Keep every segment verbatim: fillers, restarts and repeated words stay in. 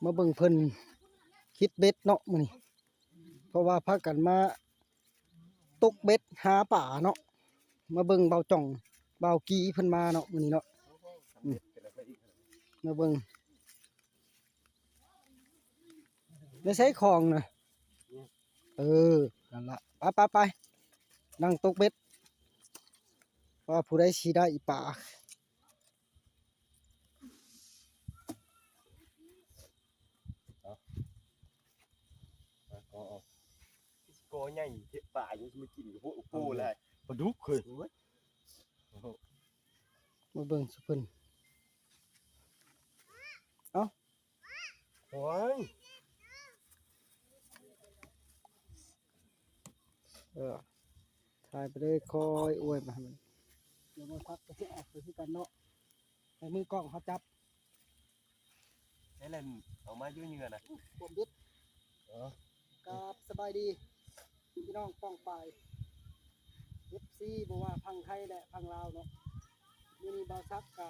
มาเบิ่งเพิ่นคิดเบ็ดเนาะมื้อนี้ เพราะว่าพากันมาตกเบ็ดหาปลาเนาะ มาเบิ่งเบาจ่องเบากีเพิ่นมาเนาะมื้อนี้เนาะ อืม มาเบิ่ง ได้ใช้ของนะ เออ นั่นละ ไปไปไป นั่งตกเบ็ด ว่าผู้ใดสิได้ปลา เอา เอา เอา กอใหญ่เทะ ปลายังสิมากินกับพวกโอ้โหเลย ปลาดุกเฮ้ย โอ้ย มาเบิ่งซุเพิ่น เอ้า โอ้ย เออ ถ่ายไปเลย คอยอวยมาให้มัน เดี๋ยวมาพักก็สิออกไปคือกันเนาะ ให้มือกล้องเขาจับ ได้เล่นเอามาอยู่เหยื่อนะ ความเด็ด เออ ครับ สบายดี พี่น้องป้องปาย เอฟซี บ่ว่าฝั่งไทยและฝั่งลาวเนาะ มื้อนี้บ่าวศักดิ์กะ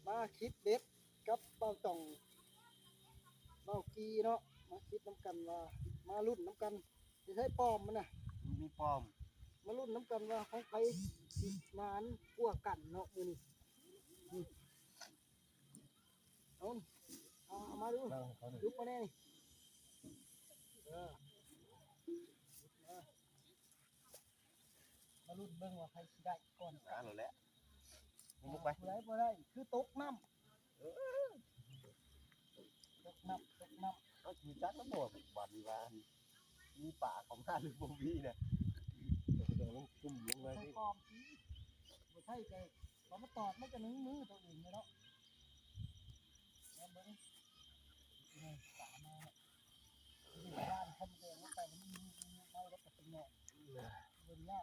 มาคิดเบ็ดกับบ่าวจ่อง บ่าวกีเนาะ มาคิดนำกันว่า มาลุ้นนำกัน สิใช้ปลอมมันน่ะ มีปลอม มาลุ้นนำกันว่าของไผสิหมานกว่ากันเนาะมื้อนี้ อืม เอา เอา เอามาดู เอา เอาดู ลุกมาแน่นี่ เออ เออ มาลุ้นเบิ่งว่าใครสิได้ก่อน อ่า นั่นแหละ ลุกไป ผู้ใดบ่ได้ คือตกน้ำ เออ ตกน้ำ ตกน้ำ เอา มีจักแล้วบ่ บาดนี้ว่า มีปลาเข้ามาหรือบ่มีเนี่ย เอาลงจุ่มลงเลย ใส่ พี่ ปลอมสิ บ่ใช่ไก่ เขามาตอดมันก็หนึ่งมือตัวเองเลยเนาะ แล้วเบิ่ง นี่ปลามาเนี่ย บ้านคนเดียวมันไปมันมี มี มี มี มี มี มี มี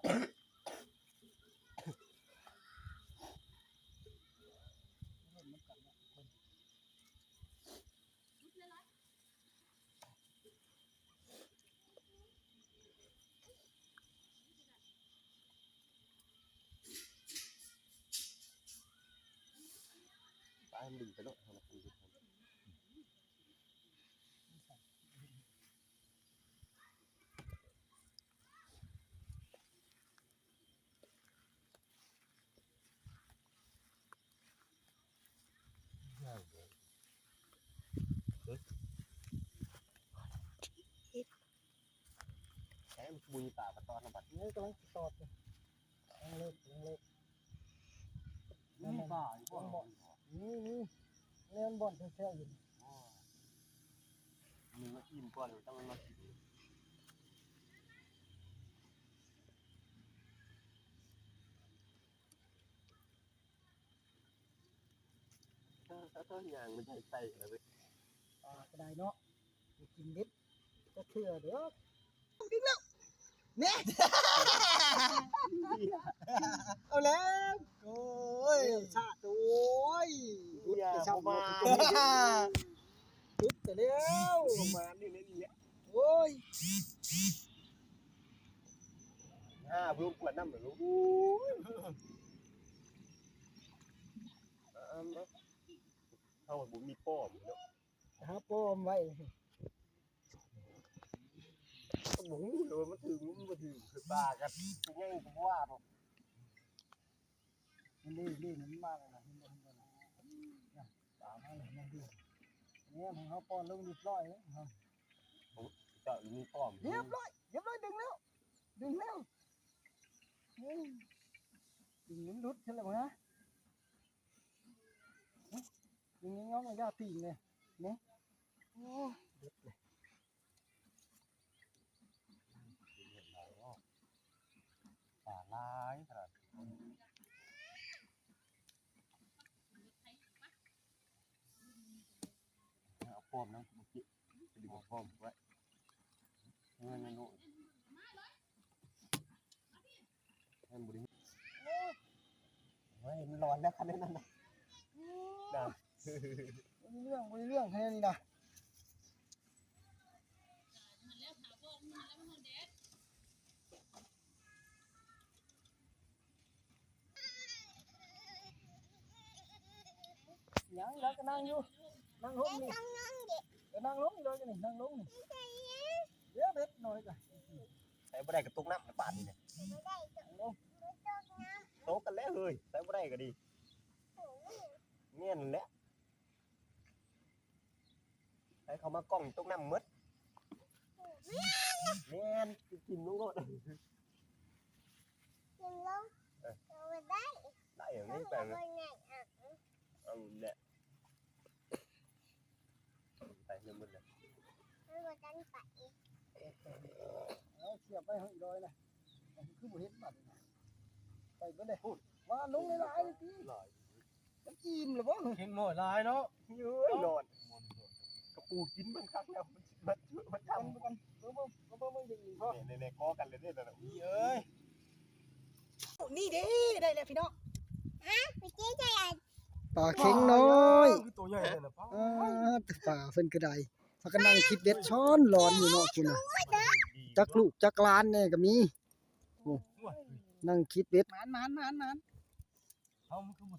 มี ปลามันดึงไปโลด แหมมันคือบ่มีปลาปลาตอดนะบัด นี่กำลังตอดอยู่ ยังเลิก ยังเลิก มีปลาอยู่บ่ นี่ นี่ นี่มันบ่อนแถวๆอยู่นี่ อ๋อ นึกว่าอิ่มก่อน แล้วจั่งมันมากิน ถ้า ถ้า ถ้ายางมันใหญ่ไปแล้วเว้ย อ่า ก็ได้เนาะ ไปกินเบ็ดจักเทื่อเด้อ ดึงแล้ว เนี่ย เอาแล้ว โอ้ย ชาติ โอ้ย อย่า ชาติ ประมาท หลุดไปแล้ว ประมาณนี้เลยเนี่ย โอ้ย อ่า เพิ่มขวดน้ำหน่อยลูก อ่า เอา บ่มีป้อมเนาะ หาป้อมไว้ บ่ฮู้เลยว่ามันถืกหรือมันบ่ถืก คือปลากัน เป็นไงก็บ่ว่าดอก มันดี ดี มันมาแล้วนะ เห็นบ่ เห็นบ่นะ น่ะ ปลามาแล้ว มันดี เนี่ย ของเขาป้อนลงเรียบร้อยแล้ว เจ้ามีป้อม เรียบร้อย เรียบร้อย ดึงแล้ว ดึงแล้ว เฮ้ย ดึงมันหลุดใช่แล้วนะ ดึงย้อนๆ มันยากตีนเลย นี่ โอ้ หลุดเลย ปลาหลายขนาด เอาป้อมนะ เมื่อกี้ ไปดึงเอาป้อมไว้ เงินมันโน่น มันบ่ได้ เฮ้ย มันร้อนแล้วคันนั้นน่ะ น่ะ บ่ได้เรื่อง บ่ได้เรื่องแค่นี้นะ ยัง แล้วก็นั่งอยู่ นั่งลงนี่ เดี๋ยวนั่งลงเลยนี่ นั่งลงนี่ เดี๋ยวเบ็ดหน่อยจ้ะ ใส่บ่ได้กระตุกน้ำบาดนี่นะ นั่งลง โตกันแล้วเฮ้ย ใส่บ่ได้ก็ดี เงี้ยนั่นแหละ ให้เขามากล้องตกน้ำหมด แม่น กินลงโลด กินลง เออ เอาไปได้ ได้อย่างนี้ไป เอาไปไงอ่ะ เอาเนี่ย ไปเรื่องมืดเลย มันบ่ทันไป เอาเสียบไปให้อีกร้อยนะ คือบ่เห็นบัดนี่นะ ไปเบิ่งเด้อ พูด ว่าลงหลายๆเลยติ หลาย มันอิ่มแล้วบ่ เห็นหน่อยหลายเนาะ เอ้ย หลอด กระปูกินมันคักแล้ว มัน มัน มัน มัน มัน มัน มัน มัน มัน ใน ใน ใน กอกันเลยเนี่ยนะ อีเอ้ย นี่เด้ ได้แล้วพี่น้อง ฮะ เมื่อกี้ใช่อัน ปลาเข็งน้อย คือตัวใหญ่เลยนะป้า อ่า ปลาเพิ่นก็ได้ พากันนั่งคิดเบ็ดช้อนหลอนอยู่เนาะ คุณน่ะ จักลูกจักหลานแน่ก็มี โอ้ นั่งคิดเบ็ด หมาน หมาน หมาน หมาน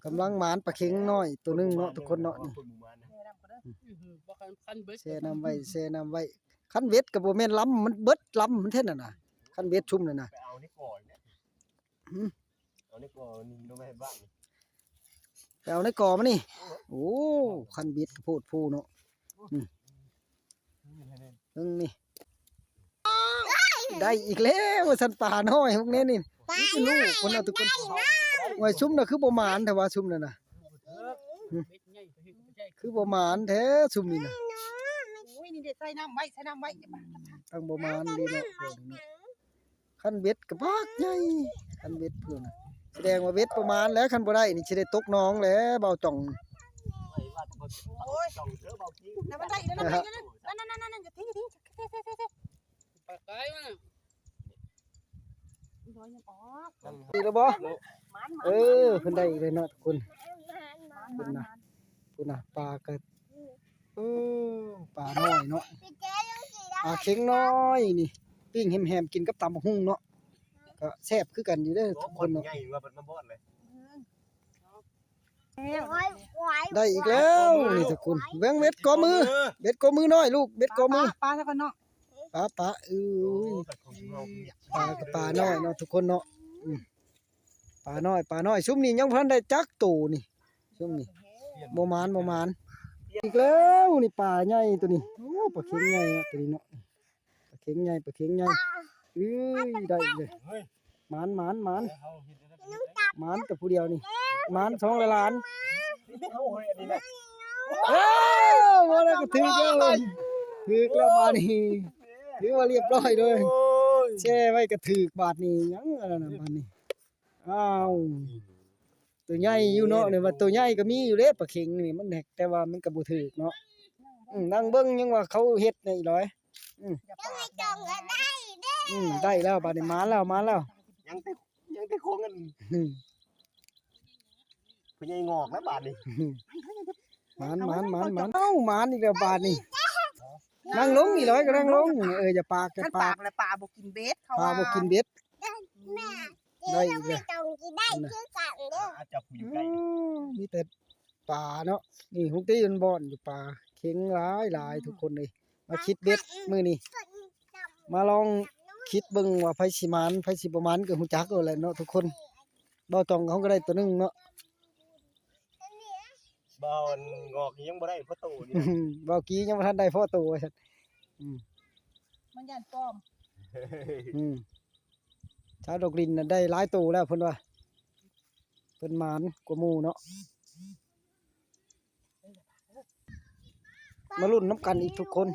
กำลังหมานปลาเข็งน้อยตัวหนึ่งเนาะ ทุกคนเนาะ นี่ แม่ดำก็เด้อ อือหือ บ่คัน คันเบ็ด แช่น้ำไว้ แช่น้ำไว้ คันเบ็ดก็บ่แม่นลำ มันเบิดลำมันแท้นั่นน่ะ คันเบ็ดชุ่มนั่นน่ะ ไปเอาในก่อเนี่ย หืม เอาในก่อนี่ลงไปให้บ้านนี่ ไปเอาในก่อมานี่ โอ้ คันเบ็ดก็โพดโพเนาะ อืม นี่ให้แน่ เบิ่งนี่ ได้อีกแล้ว ว่าซั่น ปลาน้อยพวกนี้นี่ ปลา นี่คือลูก น้อย คนเอาทุกคน ได้นะ ไว้ซุ่มน่ะ คือบ่หมาน แต่ว่าซุ่มนั่นน่ะ เออ เบ็ดใหญ่ คือบ่หมานแท้ซุ่มนี่น่ะ โอ้ย นี่เด้ ใส่น้ำไว้ ใส่น้ำไว้ อย่าปะ ตั้งบ่หมานดีเนาะ คันเบ็ดก็บักใหญ่ คันเบ็ดเพิ่นน่ะ แสดงว่าเบ็ดประมาณแล้ว คันบ่ได้นี่สิได้ตกหนองแล้ว เบาจ่อง โอ้ย นั่นมันได้อีกแล้ว นั่น นั่น นั่น นั่น อย่าทิ้ง อย่าทิ้ง เท เท เท เท ปลาไก่มันน่ะ ร้อยยังออก ดีแล้วบ่ มัน มัน เออ มัน เพิ่นได้อีกแล้วเนาะทุกคน มัน มัน เพิ่นน่ะ มัน เพิ่นน่ะ ปลากะ เออ ปลาน้อยเนาะ ปลาเข็งน้อยนี่ ปิ้งแฮมๆ กินกับตำบักหุ่งเนาะ ก็แซ่บคือกันอยู่เด้อทุกคนเนาะ ใหญ่ว่ามันมาบอดเลย ได้อีกแล้วนี่ทุกคน เบิ่งเบ็ดกอมือ เบ็ดกอมือน้อยลูก เบ็ดกอมือ ปลา ปลาซะก่อนเนาะ ปลา ปลา เอ้ย ปลากับปลาน้อยเนาะทุกคนเนาะ อืม ปลาน้อย ปลาน้อย ซุมนี้ยังบ่ทันได้จักโตนี่ ซุมนี้ บ่หมาน บ่หมาน อีกแล้วนี่ปลาใหญ่ตัวนี้ โอ้ ปลาเข็งใหญ่เนาะตัวนี้เนาะ ปลาเข็งใหญ่ ปลาเข็งใหญ่ เอ้ย ได้อีกเลย หมาน หมาน หมาน หมานแต่ผู้เดียวนี่ หมานสองหลาน เอ้า บ่ได้ก็ถืกแล้ว ถืกแล้วบาดนี้ ถือว่าเรียบร้อยเลย แช่ไว้ก็ถืกบาดนี้ ยังอันนั้นน่ะบาดนี้ อ้าว ตัวใหญ่อยู่เนาะ เนี่ยว่าตัวใหญ่ก็มีอยู่เด้ ปลาเข็งนี่ มันแหก แต่ว่ามันก็บ่ถืกเนาะ อืม นั่งเบิ่งยังว่าเขาเฮ็ดนี่อีหลอย อืม ยังไม่จองก็ได้เด้อ อืม ได้แล้ว บาดนี้ มาแล้ว มาแล้ว ยังแต่ ยังแต่โค้งกัน อืม พ่อใหญ่งอกแล้วบาดนี้ หมาน หมาน หมาน หมาน เอ้า หมานอีกแล้วบาดนี้ นั่งลงอีหลอยก็นั่งลง เออ อย่าปาก อย่า คัน ปา ปาก กแล้วปลาบ่กินเบ็ด เขา ปลา ว่า บ่กินเบ็ด แม่ ได้อีกแล้ว เจ๊ยังไม่ต้องกินได้คือกันเด้อ อาจจะผู้อยู่ใกล้ อืม มีแต่ปลาเนาะ นี่ ฮุกตี้มันบ่อนอยู่ ปลาเข็งหลายหลาย อืม ทุกคนเลย มาคิดเบ็ดมื้อนี้ มาลองคิดเบิ่งว่าไผสิหมาน ไผสิบ่หมานก็ฮู้จักเอาแหละเนาะทุกคน เบาจ่องเขาก็ได้ตัวหนึ่งเนาะ บ่าวงอกนี่ยังบ่ได้พ่อโตนี่ บ่าวกี้ยังบ่ทันได้พ่อโตว่าซั่น อืม มันย่านปลอม อืม ชาวดอกลินน่ะได้หลายโตแล้วเพิ่นว่า เพิ่นหมานกว่าหมู่เนาะ มาลุ้นนำกันอีกทุกคน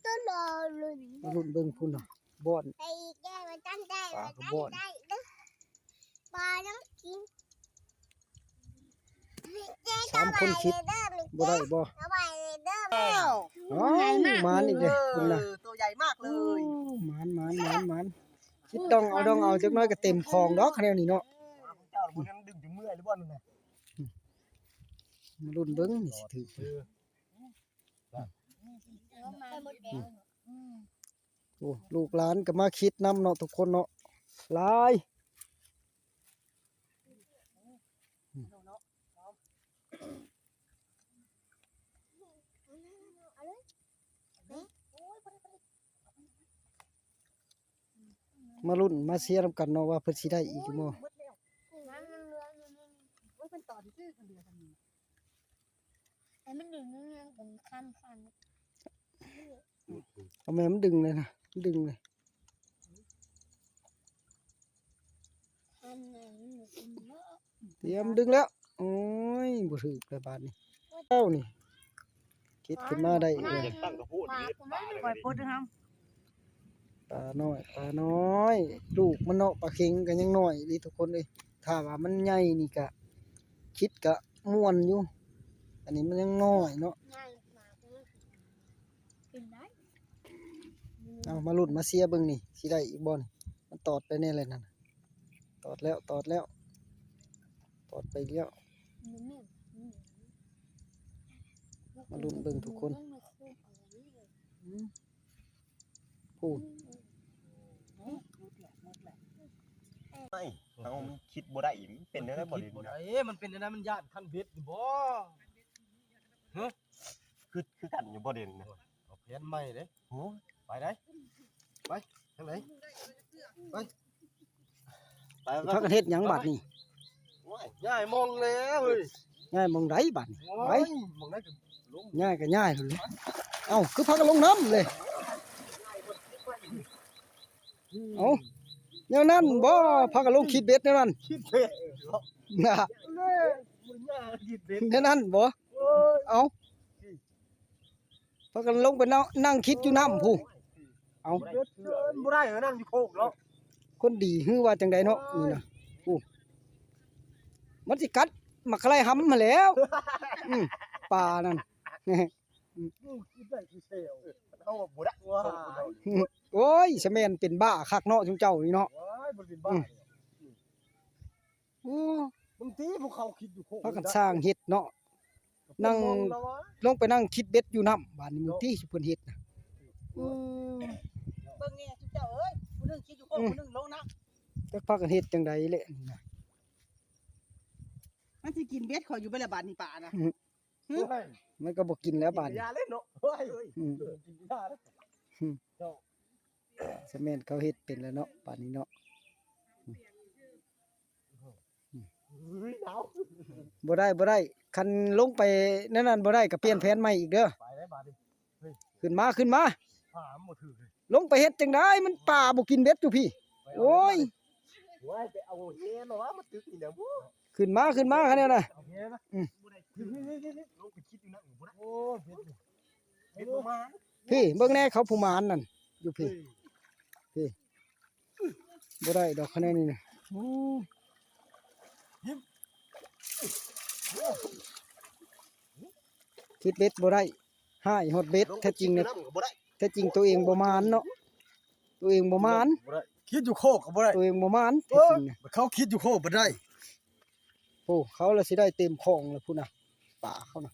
ต้นรอลุ้น มาลุ้นเบิ่งพุ่นน่ะ บ่อน ไอ้แก้วมันตั้งได้ ปลาก็บ่อน มันตั้งได้เด้อ ปลาต้องกิน สามคนคิด บ่ได้บ่ เอาไว้เด้อ อ้าว อ้าว หมานอีกเลย เออ คุณน่ะ ตัวใหญ่มากเลย โอ้ หมาน หมาน หมาน หมาน คิดดองเอา ดองเอา จักหน่อยก็เต็มคลองดอก แนวนี้เนาะ เจ้ามันยังดึงจนเมื่อยหรือบ่นั่นน่ะ มาลุ้นเบิ่งนี่สิถืก เออ โอ้ ลูกหลานก็มาคิดนำเนาะทุกคนเนาะ หลาย มาลุ้นมาเชียร์นำกันเนาะ ว่าเพิ่นสิได้อีกบ่ มันเหลืออยู่นี่ โอ้ย มันต่อที่ซื่อคนเดียวกันนี่ แต่มันดึงนี่ไงผมคันคัน เอาแม่มันดึงเลยนะ มันดึงเลย คันไงมันเหลือกินเยอะ เตรียมดึงแล้ว โอ้ย บ่ถืกเลยบาดนี้ เอ้านี่ คิดขึ้นมาได้เอง ปากกูไม่ปล่อยปดนะครับ ปลาน้อย ปลาน้อย ลูกมันเนาะ ปลาเข็งก็ยังน้อยอีหลีทุกคนเอ้ย ถ้าว่ามันใหญ่นี่ก็ คิดก็ม่วนอยู่ อันนี้มันยังน้อยเนาะ ง่ายปากกูไม่กินได้ เอามาลุ้นมาเชียร์เบิ่งนี่ สิได้อีกบ่นี่ มันตอดไปแน่เลยนั่นน่ะ ตอดแล้ว ตอดแล้ว ตอดไปอีกแล้ว มันไม่ มาลุ้นเบิ่งทุกคน อืม พูด ไม่เอามันคิดบ่ได้อีกมันเป็นได้บ่ คิด เด่น บ่ นะ ได้เอ้ยมันเป็นอะไรมันย่านคันเบ็ดนี่บ่ คือคือกันอยู่บ่เด่นนะ เอาแผนใหม่เด้ โอ้ ไปได้ไปทางไหนไปไป พากันเฮ็ดหยังบาดนี่ โอ้ย ย้ายมองแล้วเฮ้ย ย้ายหม่องใดบาดนี่ โอ้ ไป ยมองได้ก็ลง ย้ายก็ย้ายเลย เอ้า คือพากันลงน้ำเลย เอ้า แนวนั้นบ่ พากันลงคิดเบ็ดแนวนั้น คิดเบ็ด นะ เลยมันย่าคิดเบ็ด แนวนั้นบ่ โอ้ย เอ้า พากันลงไปนั่งนั่งคิดอยู่น้ำพู้น เอ้า เบ็ดเกินบ่ได้เหรอนั่งอยู่โคกเนาะ คนดีหื้อว่าจังใดเนาะนี่นะโอ้ มันสิกัดหมากไคร้หำมาแล้ว อืม ปลานั่น กูคิดได้คือเซล เอาบ่ได้ ว้า โอ้ยสะแมนเป็นบ้าคักเนาะซุมเจ้านี่เนาะ ว้ายมันเป็นบ้า โอ้ บางทีพวกเขาคิดอยู่โคก พากันสร้างเฮ็ดเนาะ นั่ง มอแล้ววะ ลงไปนั่งคิดเบ็ดอยู่น้ำบาดนี้มื้อที่เพิ่นเฮ็ดนะโอ้ เบิ่งแน่จุเจ้าเอ้ยผู้หนึงคิดอยู่โคกผู้หนึงลงน้ำ จักพากันเฮ็ดจังใดแหละนี่นะ มันสิกินเบ็ดข่อยอยู่บ่ละบาดนี้ป่านะ มันก็บ่กินแล้วบาดนี้ ยาเล่นเนาะเฮ้ย อืม กินยาแล้ว สะแมนเขาเฮ็ดเป็นแล้วเนาะบาดนี้เนาะ เฮ้ยหนาว บ่ได้บ่ได้ คันลงไปนั่นนั่นบ่ได้ก็เปลี่ยนแผนใหม่อีกเด้อ ไปได้บาดนี้ ขึ้นมาขึ้นมา หาหมดถือเลย ลงไปเฮ็ดจังได๋มันปลาบ่กินเบ็ดอยู่พี่ โอ้ย ว้ายไปเอาเฮนหรอวะมาตึกนี่นะบู๊ ขึ้นมาขึ้นมาคันนี้นะ เอาเฮนะ อืม นี่นี่นี่นี่ลงไปคิดอยู่นะโอ้โหเบ็ด เห็นประมาณ พี่เบิ่งแน่เขาผู้หมานนั่นอยู่พี่ พี่บ่ได้ดอกคะแนนนี่นะโอ้คิดเบ็ดบ่ได้หายฮอดเบ็ดแท้จริงนะ บ่ได้ แท้จริงตัวเองบ่หมานเนาะ ตัวเองบ่หมาน บ่ได้คิดอยู่โคกก็บ่ได้ ตัวเองบ่หมานแท้จริงนะ เขาคิดอยู่โคกบ่ได้ โอ้เขาละสิได้เต็มคลองแล้วพุ้นน่ะปลาเขาน่ะ